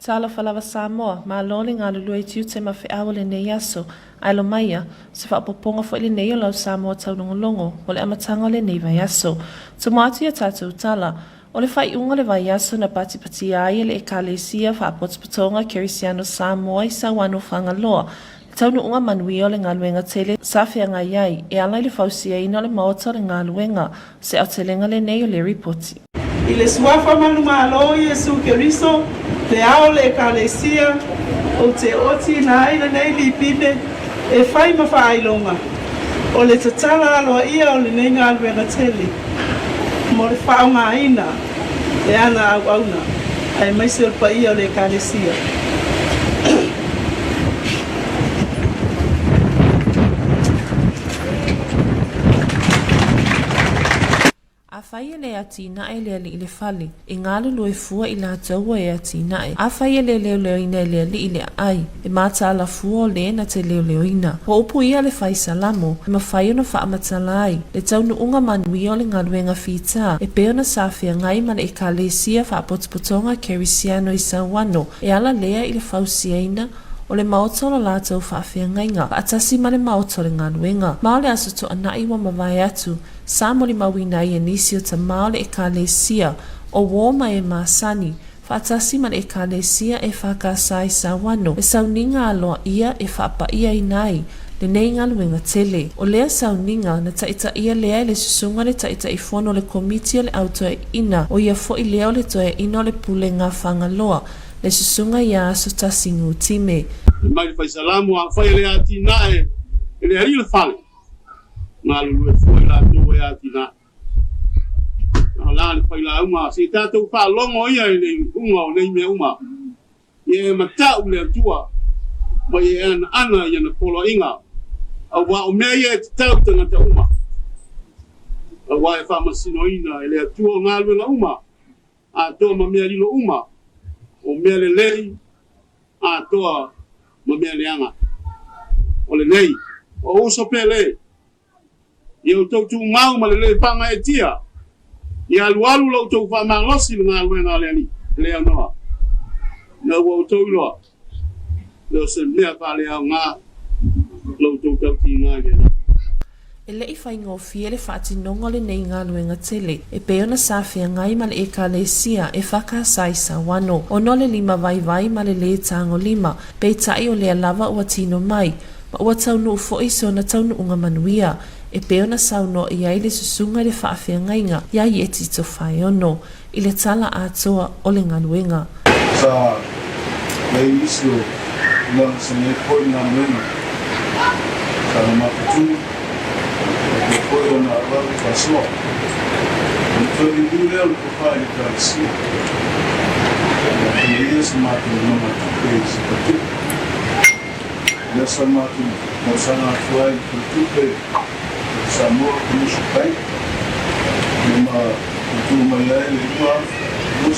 Talofa lava Samoa, malo le galulue i tiute ma feau o lenei aso. Aelo maia, o se faaopoopoga foi lenei o lau Samoa taulogologo mo le amataga o lenei vaiaso. Tumu atu i a tatou tala, o le faaiuga o le vaiaso na patipatia ai e le Ekalesia Faapotopotoga Kerisiano Samoa i Sauano Fagaloa le taunuuga manuia o le galuega tele sa feagai ai e ala i le fausiaina o le Maota o le Galuega. O se aotelega lenei o le Lipoti. I le Suafa manumalo o Iesu Keriso, le Ao o le Ekalesia, ou te otiina ai lenei lipine e fai ma faailoga o le tatala aloaia o lenei galuega tele mo le faaaogaina e ana auauna aemaise o le paia o le Ekalesia. Afai e le atinae le alii le fale, e galulue fua i latou ua e atinae. Afai e le leoleoina e le alii le aai, e mataala fua o le na te leoleoina. Ua upu ia le fai Salamo, e mafai ona faamatala ai le taunuuga manuia o le galuega fita e pei ona sa feagai ma le Ekalesia Faapotopotoga Kerisiano i Sauano, e ala lea i le fausiaina o le maota o la latou faafeagaiga, faatasi ma le maota o le galuega. Ma o le Aso Toonai ua mavae atu, sa molimauina ai e nisi o tama o le Ekalesia o uō ma e masani, faatasi ma le Ekalesia EFKS i Sauano, le sauniga aloaia e faapa'iaina ai lenei galuega tele. O lea sauniga, na taitaia lea e le Susuga le Taitaifono o le Komiti o le Au Toeaina, o ia foi lea o le Toeaina o le Pulega Fagaloa, le Susuga iā Asotasi Gutime. Fai mai le Fai Salamo, Afai e le atinae e le Alii le fale, galulue fua i latou e atinae. A o la le failauga, se i tatou faalogo ia i le iuga o nei mea uma. Ia e matau i le Atua, ma ia e anaana i ana poloaiga, aua o mea ia e tatau i tagata uma, aua e faamasinoina e le Atua o galuega uma, atoa ma mea lilo uma, o mea lelei atoa ma mea leaga. O lenei, o uso pele, ia outou tumau ma le lē faagaeetia, ia alualu lo outou faamalosi i le galuega a le Alii, e le aunoa, ina ua outou iloa, le o se mea faaleaoga lo outou tautiga i le Alii. E le i faigofie le faatinoga o lenei galuega tele, e pei ona sa feagai ma le Ekalesia e whakasa i Sauano, ona o le lima vaivai ma le lē tagolima, peitai o lea lava ua tino mai, ma ua taunuu foi sona taunuuga manuia, e pei ona saunoa i ai le Susuga i le Faafeagaiga iā Ieti Tofaeono, i le tala atoa o le galuega. Sa i ai nisi o tulaga sa i ai foi le galuega sa na matutu faapea foi ona auau faasoa. O le toe liliu lea o le tofa i le Ekalesia ua faia ia sa matou nonogatupe i se faletupe. Lea sa matou tausaga atu ai i le faletupe o le Samoa Commercial Bank ia ma tutu mai ai le $220,000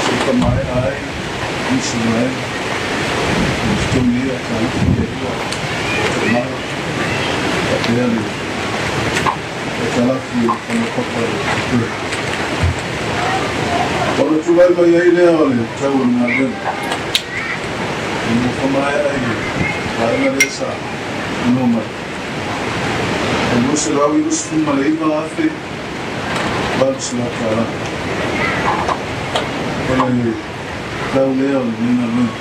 se i famaea ai nisi vaega o totogi ai aitalafu ia e lua o To'omala faapea le aitalafu i le faleopapa o Tupe. Ona tulai mai ai lea o le tau o le galuega ina ua famaea i le vaega lea sa nono mai. E $299,800 o le tau lea o lenei galuega.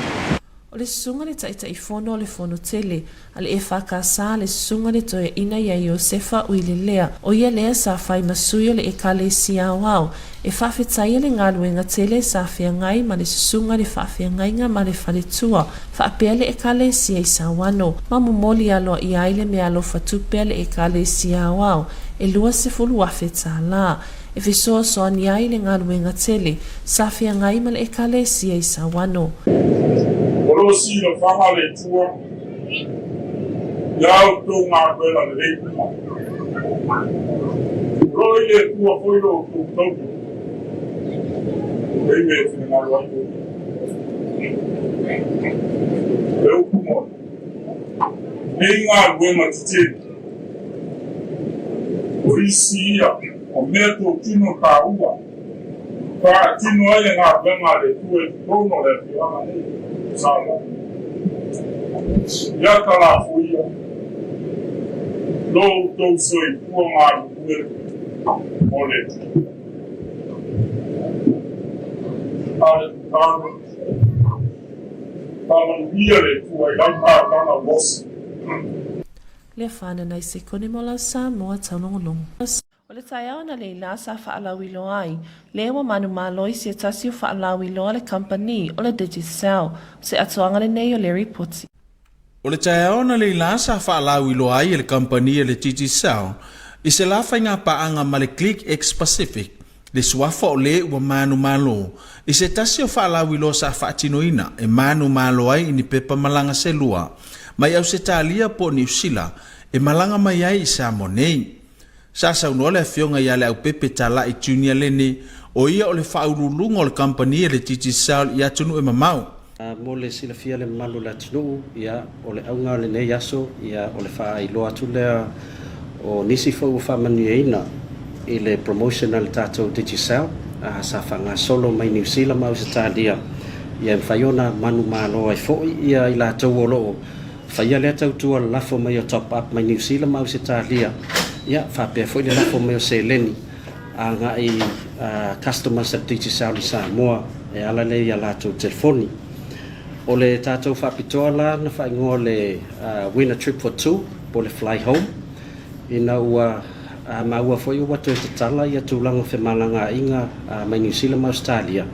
O le Susuga le Taitaifono o le Fono Tele a le EFKS le Susuga le Toeaina ia Iosefa Uilelea, o ia lea sa fai ma sui o le Ekalesia Aoao e faafetaia le galuega tele sa feagai ma le Susuga le Faafeagaiga ma le Faletua faapea le Ekalesia i Sauano, ma momoli aloaia ai le meaalofa tupe a le Ekalesia Aoao e $20,000 e fesoasoani ai i le galuega tele sa feagai ma le Ekalesia i Sauano. O lo o silafaga le Atua i a outou galuega lelei uma. O lo o i le Atua foi lo outou taua i mea e finagalo ai outou. O le upu moni, nei galuega tetele, o isi ia o mea totino taua. Faatino ai le galuega a le Atua i totonu o le afioaga nei o Samoa. Ia talafoia lo outou soifua galulue mo le Atua. A o le tatalo, faamanuia le Atua i lau taulaga ua osi. Le whanana i sekone mo lau Samoa taulogologo. O le taeao analeila sa faalauiloa ai le ua manumalo i se tasi o faalauiloa a le kamupani o le Digicel. O se atoaga lenei o le ripoti. O le taeao analeila sa faalauiloa ai e le kamupani a le Digicel i se la faigapaaga ma le Click X Pacific le suafa o le ua manumalo i se tasi o faalauiloa sa faatinoina e manumalo ai i ni pepa malaga se lua mai Ausetalia po o Niusila e malaga mai ai i Samoa nei. Sa saunoa le Afioga ia Leaupepe Talai Junior Lene, o ia o le faauluuluga o le kamupani a le Digicel i atunuu e mamao. Mo le silafia le mamalu o le atunuu, ia, o le auga o lenei aso, ia, o le faailoa atu lea o nisi foi ua faamanuiaina i le promotion a le tatou Digicel, sa faagasolo mai Niu Sila ma Ausetalia, ia e mafai ona manumalo ai foi ia i latou o lo o Faia lea tautua le lafo mai o top up mai Niu Sila ma Ausetalia, ia faapea foi le lafo mai o seleni agai i customers a Digicel i Samoa e ala lea i a latou telefoni. O le tatou faapitoa la na faaigoa o le Win a Trip for Two po o le Fly Home ina ua maua foi ua toe tatala ia tulaga o femalagaaiga mai Niu Sila ma Ausetalia,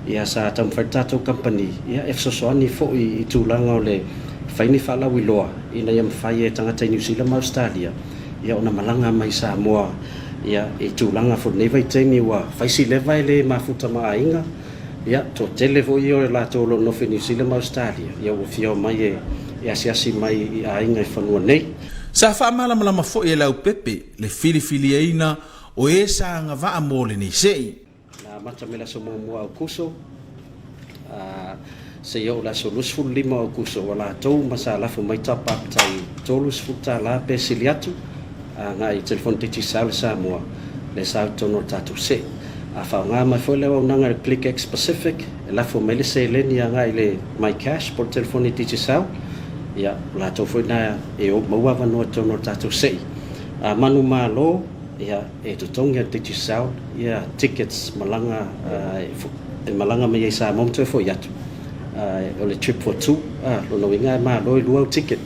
ia sa taumafai le tatou kamupani ia e fesoasoani foi i tulaga o le fai ni faalauiloa ina ia mafai e tagata i Niu Sila ma Ausetalia ia ona malaga mai i Samoa ia i tulaga foi i lenei vaitaimi ua fai si leva e le mafuta ma aiga Ia, toatele foi ia o latou o lo o nofo i Niu Sila ma Ausetalia, ia ua fia omai e asiasi mai i aiga i fanua nei. Sa faamalamalama foi e Leaupepe le filifiliaina o e sa agavaa mo lenei sei. Na amata mai le aso muamua o Aukuso, a, seia oo i le aso 25 o Aukuso, ua latou ma sa lafo mai top up tai $30 pe sili atu, agai i telefoni Digicel i Samoa, lea sa au i totonu o le tatou sei. A faaaoga mai foi le auaunaga i le Click X Pacific, e lafo mai le seleni agai i le MyCash po o le telefoni Digicel, ia, o latou foi na e maua avanoa i totonu o le tatou sei. A manumalo, ia, e totogi e le Digicel ia tickets malaga e malaga mai ai i Samoa ma toe foi atu. O le trip for two, lona uiga e malo e lua au ticket.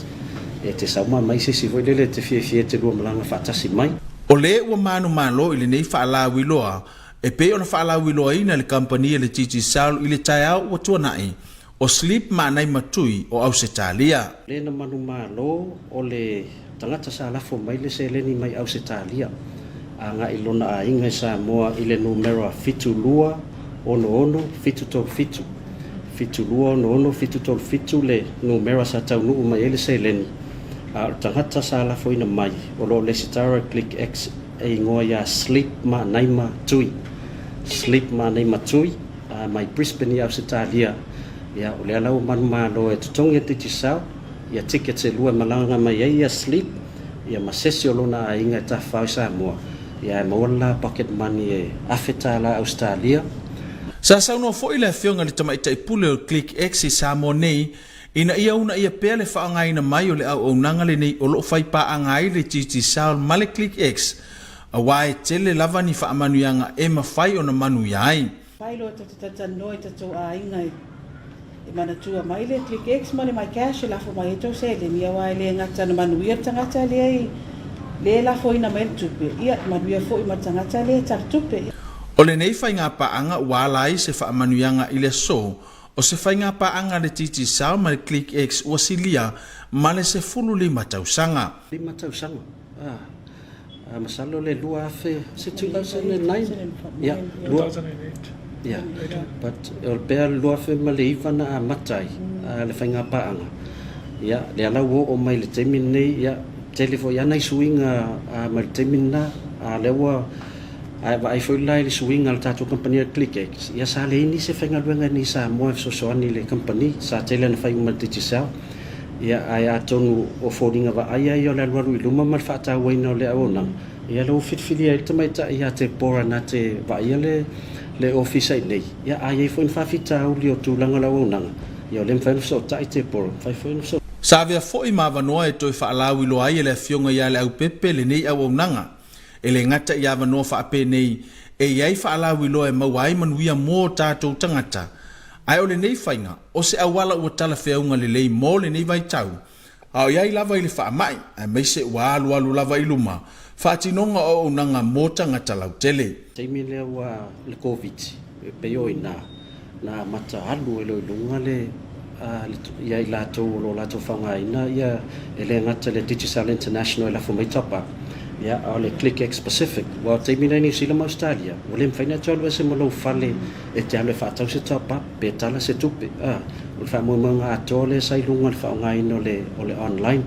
E te sauma mai se isi foi lele e te fiafia e te lua malaga faatasi mai. O le ua manumalo i lenei faalauiloa e pei ona faalauiloaina e le kamupani a le Digicel i le taeao ua tuanai, o Sleep Maanai Matui o Ausetalia. Le na manumalo o le tagata sa lafo mai le seleni mai Ausetalia agai i lona aiga i Samoa i le numera 7266737. 7266737 le numera sa taunuu mai ai le seleni, a o le tagata sa lafoina mai o lo o lesitara i Click X e igoa ia Sleep Maanaima Tui, Sleep Maanaima Tui, mai Brisbane i Ausetalia. Ia, o lea la ua manumalo e totogi e Digicel ia tickets e lua e malaga mai ai ia Sleep ia ma sesi o lona aiga e tafafao i Samoa, ia ae maua le la pocket money e $1000 Ausetalia. Sa saunoa foi le Afioga i le Tamaitai Pule o Click X i Samoa nei ina ia uunaia pea le faaaogaina mai o le auaunaga lenei o lo o fai paaga ai le Digicel ma le Click X aua e tele lava ni faamanuiaga e mafai ona manuia ai. Pai loa ta te talatalanoa i tatou aiga e manatua mai le Click X ma le MyCash e lafo mai ai tou seleni aua e le gata na manuia le tagata lea i le lafoina mai le tupe, ia manuia foi ma le tagata lea e tali tupe. O lenei faigapaaga ua ala ai se faamanuiaga i le aso o se faigapaaga a le Digicel ma le Click X ua silia ma le 15 tausaga. Lima tausaga. Ah. Masalo le 2000, was it 2009? Yeah, 2008. Yeah, but o pea le 2009 na amata ai le faiga paaga. Ia, lea la ua oo mai le taimi lenei, ia, tele foi lava nai suiga mai le taimi lena, a lea ua, a e vaai foi la i le suiga a le tatou kamupani a le Click-X, ia sa leai nisi e faigaluega i inei i Samoa e fesoasoani i le kamupani, sa tele lava ina fai uma e le Digicel. Ia, ae atonu o foliga vaaia ia o le alualu i luma ma le faatauaina o le auaunaga, ia lea ua filifilia ai le tamaitai ia Tepora na te vaaia le le ofisa i inei, ia a i ai foi ni faafitauli o tulaga o le auaunaga, ia o lea e mafai ona fesootai Deborah, mafai foi ona fesootai. Sa avea foi ma avanoa e toe faalauiloa ai e le Afioga ia Leaupepe lenei auaunaga. E le gata i avanoa faapenei e i ai faalauiloa e maua ai manuia mo tatou tagata, ae o lenei faiga o se auala ua talafeauga lelei mo lenei vaitau, a o i ai lava i le faamai, aemaise ua alualu lava i luma faatinoga o auaunaga mo tagata lautele. Taimi lea ua le Koviti e pei o ina na amata alu ai loa i luga le ia i latou o lo o latou faaaogaina ia e le gata i le Digicel International e lafo mai top up, ia a o le ClickX Pacific. Aua o le taimi lea i Niu Sila ma Ausetalia, ua le mafai ona e toe alu ese ma lou fale e te alu e faatau se top up pe tala se tupe. A, o le faamoemoega atoa lea sa i luga o le faaaogaina o le o le online.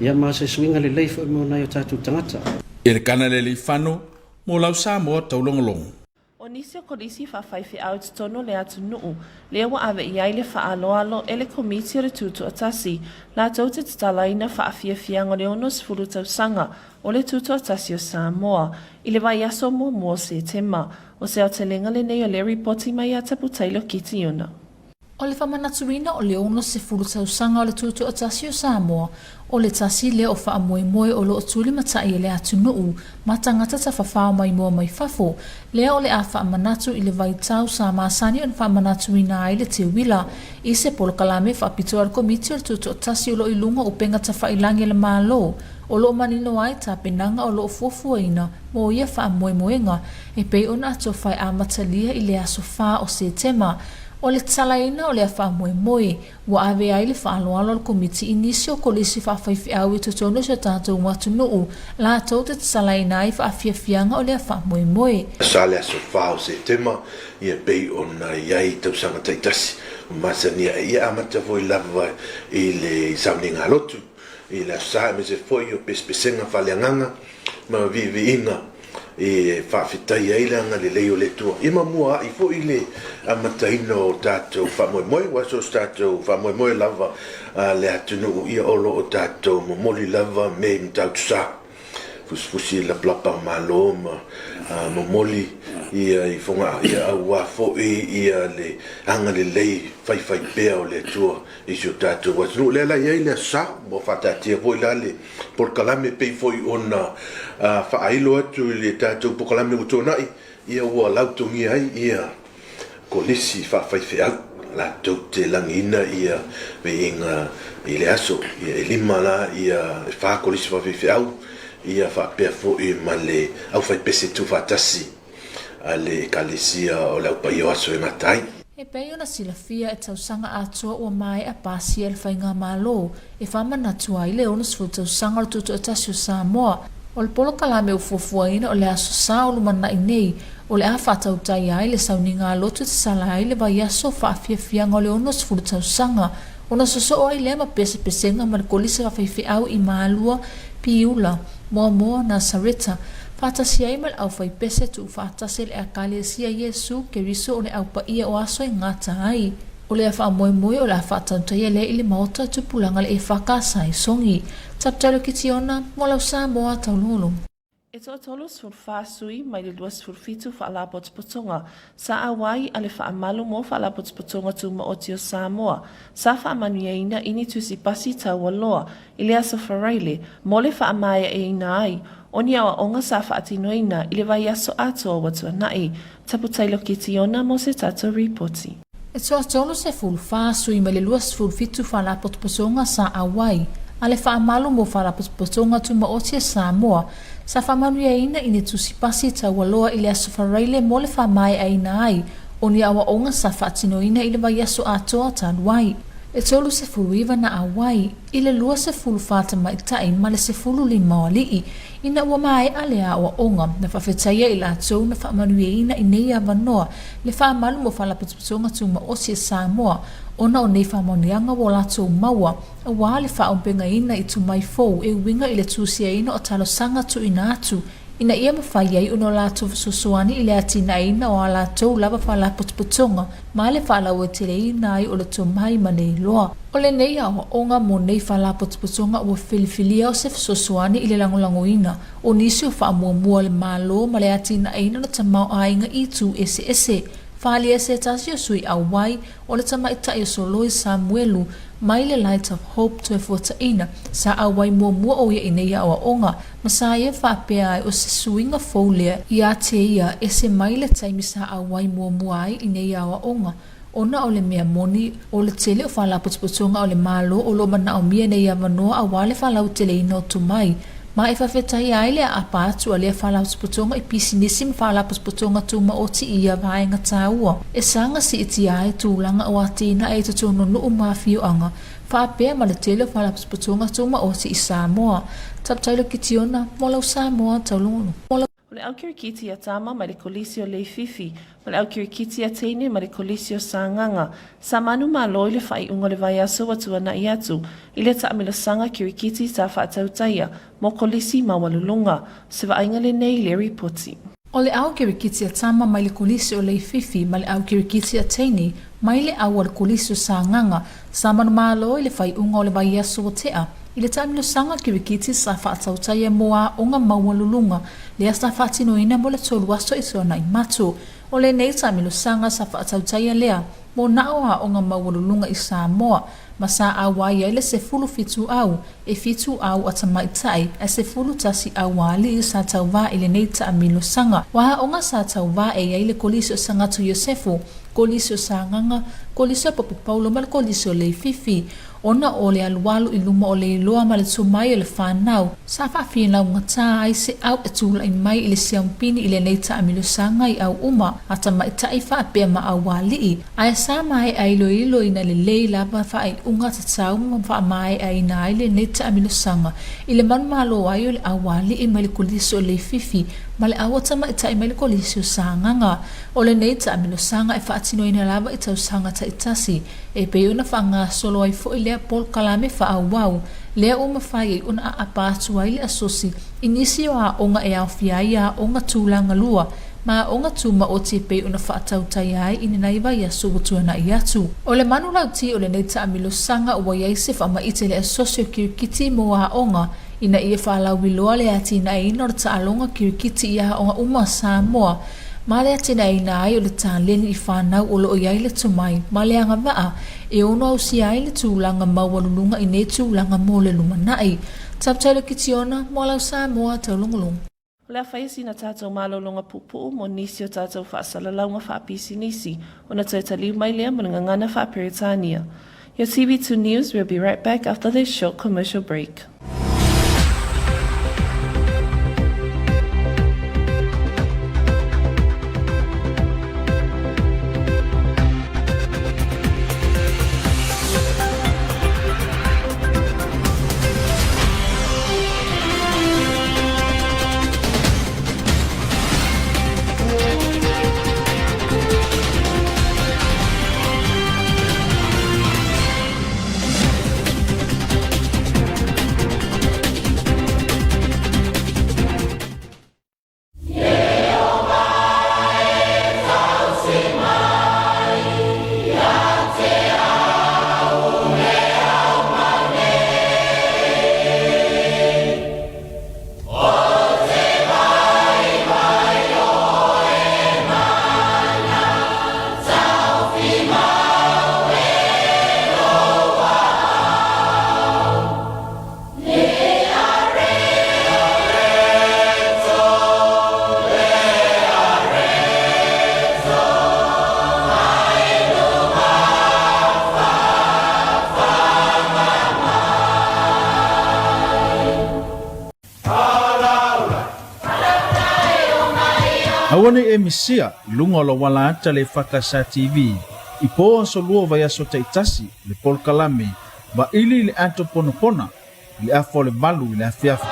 Ia ma o se suiga lelei foi mo nai o tatou tagata. Elekana Lealiifano mo lau Samoa taulogologo. O nisi o kolisi faafaifeau i totonu o le atunuu, lea ua ave i ai le faaaloalo e le Komiti o le Tutoatasi, latou te tatalaina faafiafiaga o le 60 tausaga o le Tutoatasi o Samoa, i le vaiaso muamua o Setema. O se aotelega lenei o le ripoti mai ia Tapu Taylor Kitiona. O le faamanatuina o le 60 tausaga o le Tutoatasi o Samoa, o le tasi lea o faamoemoe o lo o tulimatai e le atunuu ma tagata tafafao maimoa mai fafo, lea o le a faamanatu i le vaitau sa masani ona faamanatuina ai le teuila i se polokalame faapitoa a le Komiti o le Tutoatasi o lo o i luga o upega tafailagi a le Malo o lo o manino ai tapenaga o lo o fuafuaina mo ia faamoemoega e pei ona atofa e amatalia i le aso 4 o Setema. O le tatalaina o lea faamoemoe, ua ave ai le faaaloalo a le Komiti i nisi o kolisi faafaifeau i totonu o si o tatou atunuu, latou te tatalaina ai faafiafiaga o lea faamoemoe. Sa le aso 4 o Setema ia pei ona i ai tausaga taitasi ma masani ai ia amata foi lava i le sauniga lotu i le aso Sa aemaise foi o pesepesega faaleagaga ma viiviiga e faafetai ai le agalelei o le Atua. Ia ma muaai foi le amataina o tatou faamoemoe, aua so o se tatou faamoemoe lava a le atunuu, ia o lo o tatou momoli lava mea i Matautu Sa, fusifusi lapalapa malo ma momoli ia i Fogaa, ia aua foi ia le agalelei faifaipea o le Atua i si o tatou atunuu. O lea la e i ai le Aso Sa, ua faataatia foi la le polokalame pei foi ona faailo atu i le tatou polokalame ua tuanai, ia ua lautogia ai ia kolisi faafaifeau latou te lagiina ia viiga i le aso. Ia e lima la ia e fa kolisi faafaifeau ia faapea foi ma le aufaipese tuufaatasi a le Ekalesia o le Au Paia o Aso e gata ai. E pei ona silafia e tausaga atoa ua maea pasia e le Faigamalo e faamanatu ai le 60 tausaga o le Tutoatasi o Samoa. O le polokalame ua fuafuaina o le Aso Sa o lumanai nei o le a faatautaia ai le sauniga lotu e tatala ai le vaiaso faafiafiaga o le 60 tausaga ona sosoo ai lea ma pesepesega ma le kolisi faafaifeau i Malua, Piula, Moamoa, Nasareta, faatasi ai ma le aufaipese tuufaatasi a le Ekalesia Iesu Keriso o le Au Paia o Aso e gata ai. O lea faamoemoe o le a faatautaia lea i le Maota Tupulaga le EFKS i Songi. Taputailo Kitiona, mo lau Samoa Taulolo. E toatolu 14 sui mai le 27 Faalapotopotoga sa auai a le Faamalu mo Faalapotopotoga Tumaoti o Samoa sa faamanuiaina i ni tusi pasi taualoa i le Aso Faraile mo le faamaeaina ai o ni aoaoga sa faatinoina i le vaiaso atoa ua tuanai. Taputailo Kitiona mo se tatou ripoti. E toatolu 14 sui mai le 27 Faalapotopotoga sa auai a le Faamalu mo Faalapotopotoga Tumaoti a Samoa sa faamanuiaina i ni tusi pasi taualoa i le Aso Faraile mo le faamaeaina ai o ni aoaoga sa faatinoina i le vaiaso atoa talu ai. E 39 na auai i le 24 tamaitai ma le 15 o alii ina ua maea le aoaoga na faafetaia i latou na faamanuiaina i nei avanoa le faamalu mo Faalapotopotoga Tumaoti a Samoa ona o nei faamanuiaga ua latou maua aua le faaumpegaina i tomai fou e uiga i le tusiaina o talosaga tuuina atu ina ia mafai ai ona latou fesoasoani i le atinaeina o a latou lava faalapotopotoga ma le faalauaiteleina ai o le tomai ma le iloa. O lenei aoaoga mo nei faalapotopotoga ua filifilia o se fesoasoani i le lagolagoina o nisi o faamuamua a le Malo ma le atinaeina o le tamaoaiga i itu eseese. Faaalia se tasi o sui auai o le tamaitai o Soloi Samuelu mai le Light of Hope Toefuataiina sa auai muamua o ia i nei aoaoga ma sa ia faapea ai o se suiga fou lea ia te ia ese mai le taimi sa auai muamua ai i nei aoaoga ona o le mea moni o le tele o faalapotopotoga o le Malo o lo o manaomia nei avanoa aua le faalauteleina o tomai ma e faafetaia ai le aapa atu a lea faalapotopotoga i pisinisi ma faalapotopotoga tumaoti i ia vaega taua e saga siitia ai tulaga o atinae i totonu o nuu ma afioaga faapea ma le tele o faalapotopotoga tumaoti i Samoa. Tautailo Kitiona, mo lau Samoa taulogologo. O le au kirikiti a Tama mai le Kolisi o Leififi, ma le au kirikiti a Teine mai le Kolisi o Sagaga. Sa manumalo i le faaiuga o le vaiaso ua tuanai atu i le taamilosaga kirikiti sa faatautaia mo Kolisi Maualuluga. O se vaaiga lenei i le ripoti. O le au kirikiti a Tama mai le Kolisi o Leififi ma le au kirikiti a Teine mai le au a le Kolisi o Sagaga sa manumalo i le faaiuga o le vaiaso ua tea i le taamilosaga kirikiti sa faatautaia mo aoga maualuluga lea sa faatinoina mo le tolu aso i Tuanaimato. O lenei taamilosaga sa faatautaia lea mo na o aoga maualuluga i Samoa ma sa auai ai le 17 au e fitu au a tamaitai ae 11 au a alii sa tauvā i lenei taamilosaga. O aoga sa tauvā e i ai le Kolisi o Sagatu Iosefo, Kolisi o Sagaga, Kolisi o Popo Paulo ma le Kolisi o Leififi. Ona o le alualu i luma o le iloa ma le tomai o le fanau, sa faafilaugatā ai se au e tulai mai i le siaupini i lenei taamilosaga i au uma a tamaitai faapea ma aualii, ae sa maea iloiloina lelei lava faaiuga tatau ma faamaeaina ai lenei taamilosaga i le manumalo ai o le aualii mai le Kolisi o Leififi ma le au a tamaitai mai le Kolisi o Sagaga. O lenei taamilosaga e faatinoina lava i tausaga taitasi E pei ona faagasolo ai foi lea polokalame faaauau, lea ua mafai ai ona aapa atu ai le asosi i nisi o aoga e aofia ai aoga tulaga lua ma aoga tumaoti e pei ona faatautaia ai i lenei vaiaso ua tuanai atu. O le manulauti o lenei taamilosaga ua i ai se faamaite i le asosi o kirikiti mo aoga ina ia faalauiloa le atinaeina o le taaloga kirikiti i aoga uma a Samoa ma le atinaeina ai o le taleni i fanau o lo o i ai le tomai ma le agavaa e ono ausia ai le tulaga maualuluga i nei tulaga mo le lumanai. Tautailo Kitiona, Moalau Samoa, Taulogologo. O le a whai sina tātou mālolonga pupuu mo nisi o tātou whaasalalauga whaapisinisi ona toe taliu mai lea mo le gagana whaaperetania. Your TV2 News will be right back after this short commercial break. Aua nei e misia i luga o lou ala ata le EFKS TV i po aso lua o vaiaso taitasi le polokalame vaili i le ato ponapona i le afa o le valu i le afiafi.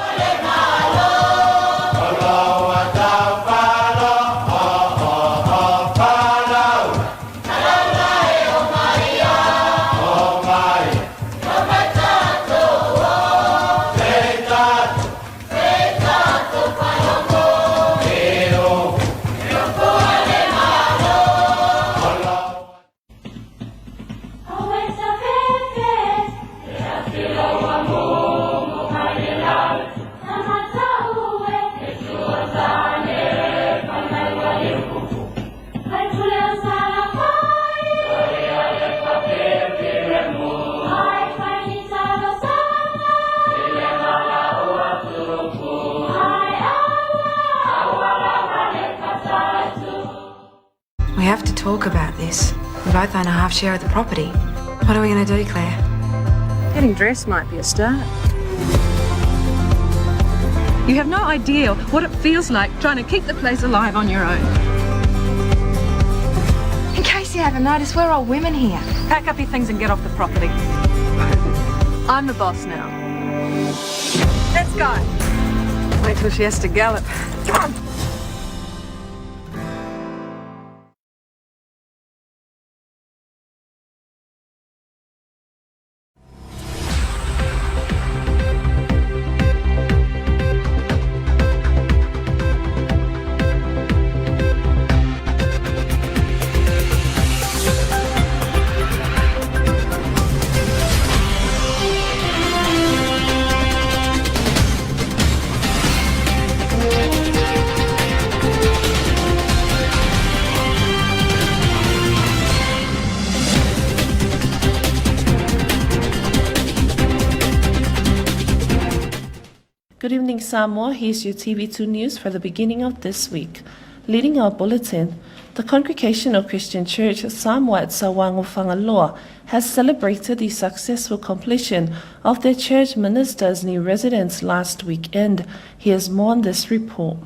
have to talk about this. We both own a half share of the property. What are we going to do, Claire? Getting dressed might be a start. You have no idea what it feels like trying to keep the place alive on your own. In case you haven't noticed, we're all women here. Pack up your things and get off the property. I'm the boss now. Let's go. Wait till she has to gallop. Come on. Good evening, Samoa. Here's your TV2 news for the beginning of this week. Leading our bulletin, the Congregational Christian Church Samoa at Sauano Fagaloa has celebrated the successful completion of their church minister's new residence last weekend. Here's more on this report.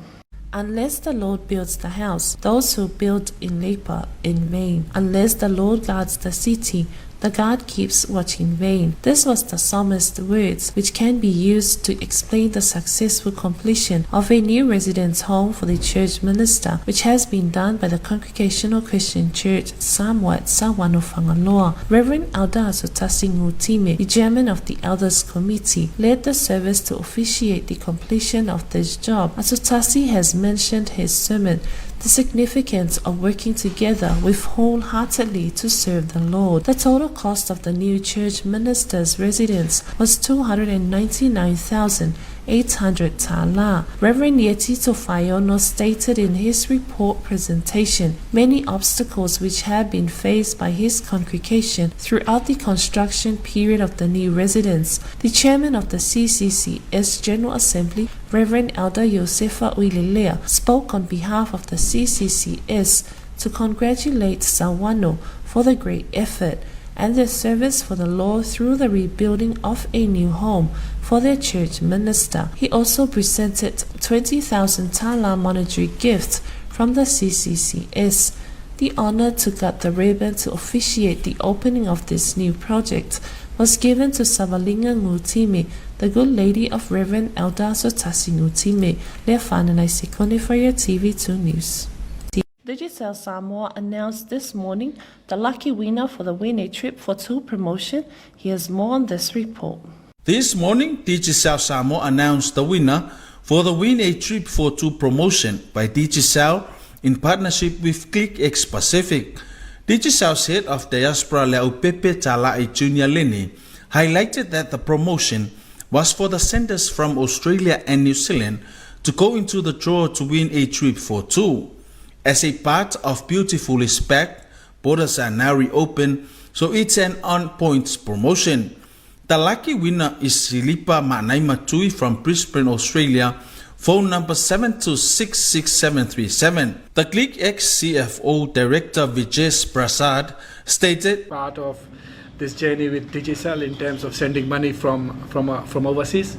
Unless the Lord builds the house, those who build in labor in vain. Unless the Lord guards the city, the guard keeps watch in vain. This was the psalmist's words, which can be used to explain the successful completion of a new residence home for the church minister, which has been done by the Congregational Christian Church Samoa at Sauano Fagaloa. Reverend Elder Asotasi Ngutime, the chairman of the Elders Committee, led the service to officiate the completion of this job. Asotasi has mentioned his sermon the significance of working together with wholeheartedly to serve the Lord. The total cost of the new church minister's residence was 299,800 tala. Reverend Yeti Tofayono stated in his report presentation many obstacles which have been faced by his congregation throughout the construction period of the new residence. The chairman of the CCCS General Assembly, Reverend Elder Josefa Uilelea, spoke on behalf of the CCCS to congratulate Sauano for the great effort and their service for the Lord through the rebuilding of a new home for their church minister. He also presented 20,000 tala monetary gifts from the CCCS. The honor to cut the ribbon to officiate the opening of this new project was given to Savalinga Ngutime, the good lady of Reverend Elder Sotasi Ngutime, Lefanana Sikone for your TV2 News. Digicel Samoa announced this morning the lucky winner for the Win a Trip for Two promotion. Here's more on this report. This morning, Digicel Samoa announced the winner for the Win a Trip for Two promotion by Digicel in partnership with ClickX Pacific. Digicel's head of diaspora Leaupepe Talai Jr. Lini highlighted that the promotion was for the senders from Australia and New Zealand to go into the draw to win a trip for two. As a part of Beautifully Spec, borders are now reopened, so it's an on-points promotion. The lucky winner is Silipa Manaimatui from Brisbane, Australia, phone number 7266737. The ClickX CFO Director Vijay Prasad stated, Part of this journey with Digicel in terms of sending money from overseas.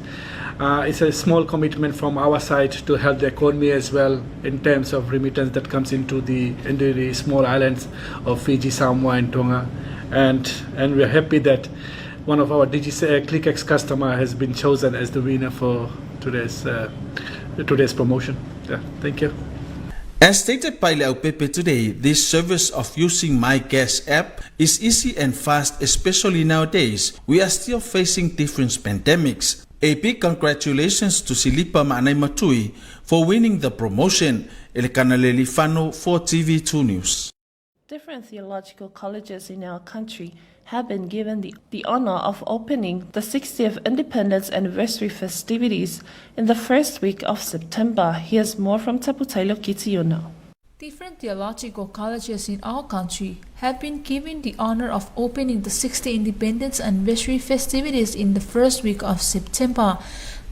It's a small commitment from our side to help the economy as well in terms of remittance that comes into the small islands of Fiji, Samoa and Tonga. And we're happy that one of our Digicel ClickX customer has been chosen as the winner for today's promotion. Yeah, thank you. As stated by Leaupepe today, this service of using MyCash app is easy and fast, especially nowadays. We are still facing different pandemics. A big congratulations to Silipa Matui for winning the promotion. Elekanaleli Fano for TV2 News. Different theological colleges in our country have been given the honor of opening the 60th Independence Anniversary festivities in the first week of September. Here's more from Taputailo Kitiona. Different theological colleges in our country have been given the honor of opening the 60th Independence Anniversary festivities in the first week of September.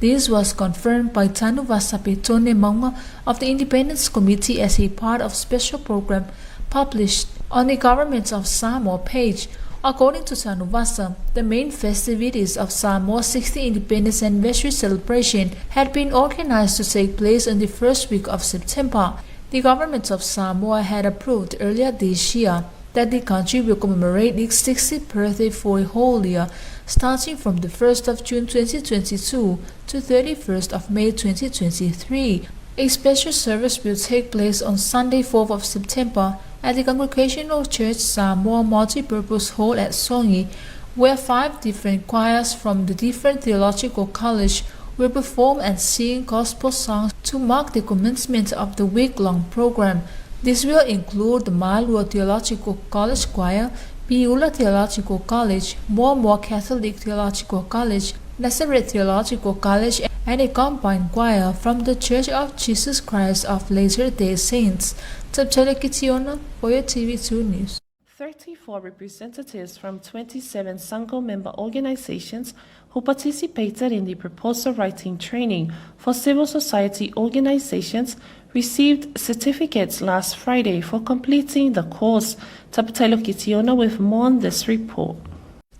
This was confirmed by Tanuvasa Petone Maunga of the Independence Committee as a part of special program published on the Government of Samoa page. According to Tanuvasa, the main festivities of Samoa's 60th Independence Anniversary celebration had been organized to take place in the first week of September. The government of Samoa had approved earlier this year that the country will commemorate its 60th birthday for a whole year, starting from the 1st of June 2022 to 31st of May 2023. A special service will take place on Sunday, 4th of September at the Congregational Church Samoa Multipurpose Hall at Sogi, where 5 different choirs from the different theological college will perform and sing gospel songs to mark the commencement of the week-long program. This will include the Malua Theological College Choir, Piula Theological College, Moa Catholic Theological College, Nazareth Theological College, and a combined choir from the Church of Jesus Christ of Latter-day Saints. Taptela Kitiona, Voya TV2 News. 34 representatives from 27 SANGO member organizations who participated in the proposal writing training for civil society organizations received certificates last Friday for completing the course. Tapatelo Kitiona with more on this report.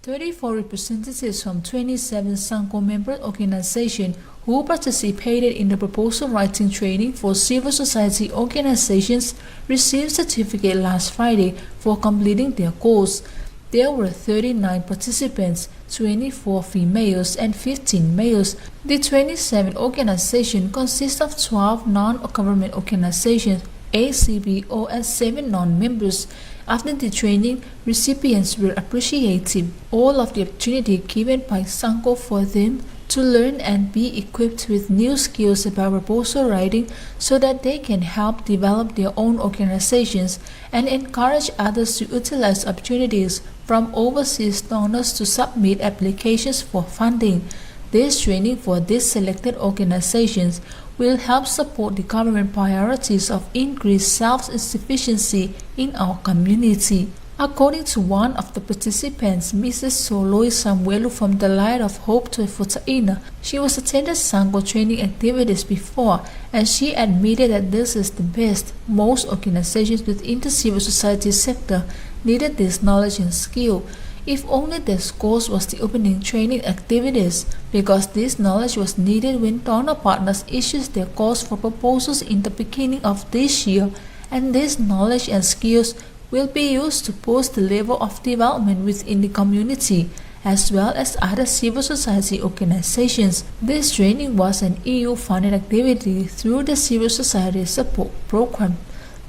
34 representatives from 27 SANGO member organizations who participated in the proposal writing training for civil society organizations received certificate last Friday for completing their course. There were 39 participants, 24 females and 15 males. The 27 organizations consist of 12 non-government organizations, ACBO, and 7 non-members. After the training, recipients were appreciative all of the opportunity given by SANGO for them to learn and be equipped with new skills about proposal writing so that they can help develop their own organizations and encourage others to utilize opportunities from overseas donors to submit applications for funding. This training for these selected organizations will help support the government priorities of increased self-sufficiency in our community. According to one of the participants, Mrs. Soloi Samuelu from the Light of Hope to Futaina, she was attended SANGO training activities before, and she admitted that this is the best. Most organizations within the civil society sector needed this knowledge and skill. If only this course was the opening training activities, because this knowledge was needed when donor partners issued their calls for proposals in the beginning of this year, and this knowledge and skills will be used to boost the level of development within the community, as well as other civil society organizations. This training was an EU-funded activity through the Civil Society Support Program.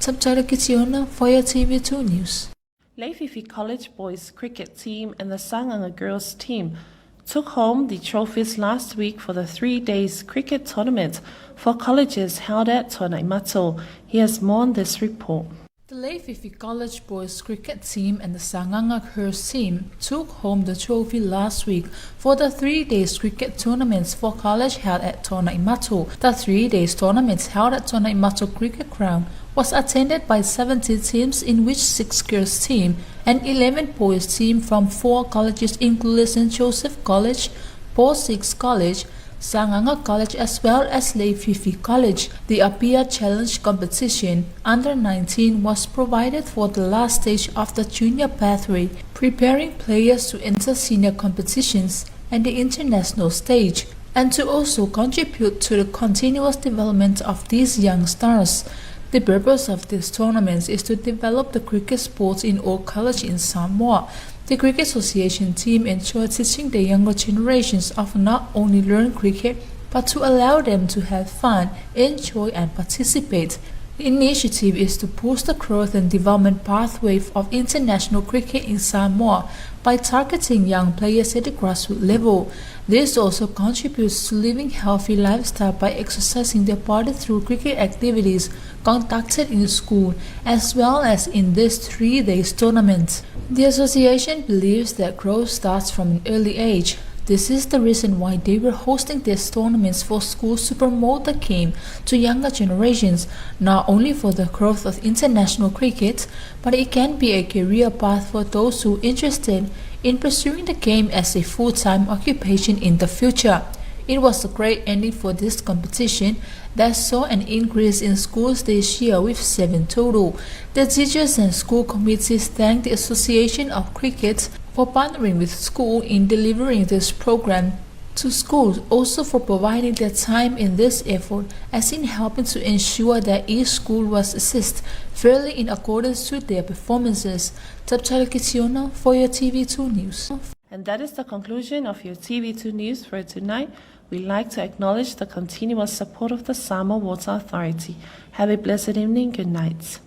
Tabjala Kitiona for your TV2 News. Leififi College boys cricket team and the Sagaga girls team took home the trophies last week for the 3 days cricket tournament for colleges held at Tuanaimato. Here's more on this report. The Leififi College boys cricket team and the Sagaga girls team took home the trophy last week for the 3 days cricket tournaments for college held at Tuanaimato. The 3 days tournaments held at Tuanaimato Cricket Ground was attended by 70 teams, in which 6 girls team and 11 boys team from 4 colleges including St. Joseph College, Paul VI College, Sagaga College as well as Leififi College. The Apia Challenge competition under 19 was provided for the last stage of the junior pathway, preparing players to enter senior competitions and the international stage, and to also contribute to the continuous development of these young stars. The purpose of this tournament is to develop the cricket sports in all colleges in Samoa. The Cricket Association team enjoy teaching the younger generations of not only learn cricket, but to allow them to have fun, enjoy and participate. The initiative is to boost the growth and development pathway of international cricket in Samoa by targeting young players at the grassroots level. This also contributes to living healthy lifestyle by exercising their body through cricket activities conducted in school as well as in this 3-day tournament. The association believes that growth starts from an early age. This is the reason why they were hosting these tournaments for schools to promote the game to younger generations, not only for the growth of international cricket, but it can be a career path for those who are interested in pursuing the game as a full-time occupation in the future. It was a great ending for this competition that saw an increase in schools this year with 7 total. The teachers and school committees thanked the Association of Cricket for partnering with school in delivering this program to schools, also for providing their time in this effort as in helping to ensure that each school was assessed fairly in accordance to their performances. Tapchala Kitiona for your TV2 News. And that is the conclusion of your TV2 News for tonight. We'd like to acknowledge the continuous support of the Samoa Water Authority. Have a blessed evening. Good night.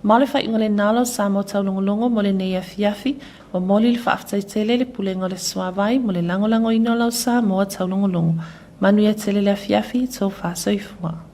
Ma le faaiuga lena o lau Samoa taulogologo mo lenei afiafi, ua momoli le faafetai tele i le Pulega o le Suavai mo le lagolagoina o lau Samoa taulogologo. Manuia tele le afiafi, tou faasoifua.